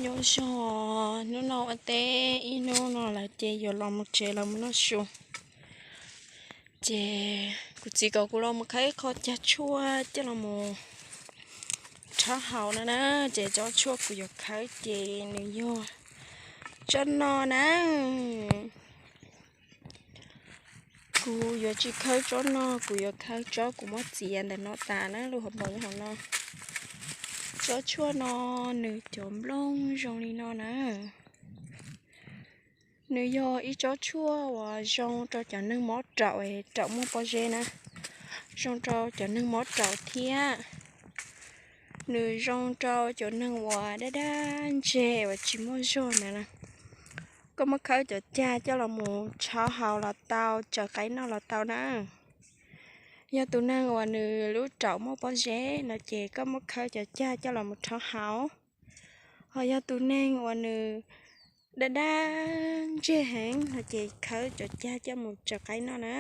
Nyob zoo, hnub no ua teb ib hnub no lawm ces yuav los mus tsev los mus noj su. Ces kuv txiv kom kuv los mus khawb ib qho cag tshuaj coj los mus rhaub haus no na. Ces tsob tshuaj kuv yuav khawb ces nws yog tsob no na. Kuv yuav tsis khawb tsob no, kuv yuav khawb tsob kuv muab txiav ntawm no tas na, lub hauv paus nyob hauv no. Tsob tshuaj no nws cov nplooj zoo li no na. Nws yog ib tsob tshuaj uas zoo rau cov neeg mob raum, raum muaj pob zeb na, zoo rau cov neeg mob raum thiab. Nws zoo rau cov neeg uas daj daj ntseg uas tsis muaj zog ntawd na. Koj muab khawb cov cag coj los mus rhaub haus los tau, tsaws qaib noj los tau na. Yog tus neeg uas nws lub raum muaj pob zeb no ces koj muab khawb cov cag coj los mus rhaub haus. Ho yog tus neeg uas nws daj daj ntseg heev no ces khawb cov cag coj mus tsaws qaib noj na.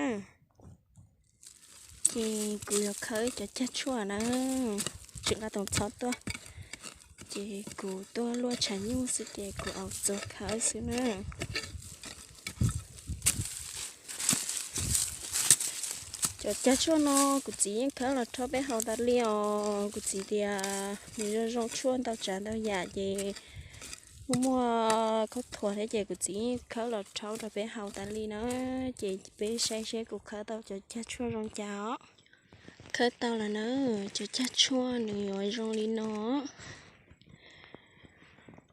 Ces kuv yuav khawb cov cag tshuaj na, tsis nqa toos txhob tuaj. Ces kuv tuaj luaj tshav nyuj xwb ces kuv au txuas khawb xwb na. Cov cag tshuaj no kuv txiv yeej khawb los rhaub peb haus tas li os. Kuv txiv tias nws zoo zoo tshuaj ntau tsav ntau yam ces muaj muaj khaub thuas thiab ces kuv txiv yeej khawb los rhaub rau peb haus tas li na. Ces peb saib seb kuv khawb tau cov cag tshuaj zoo cas os. Khawb tau lawm na, cov cag tshuaj nws yuav zoo li no.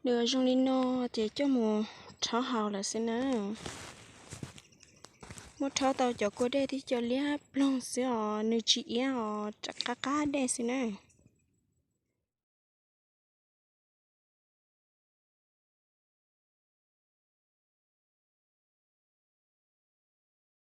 Nws yuav zoo li no ces coj mus rhaub haus lawm xwb na. Muab rhaub tau cov kua dej thiab cov liab ploog xwb os, nws tsis iab os, rov qab qab dej xwb na.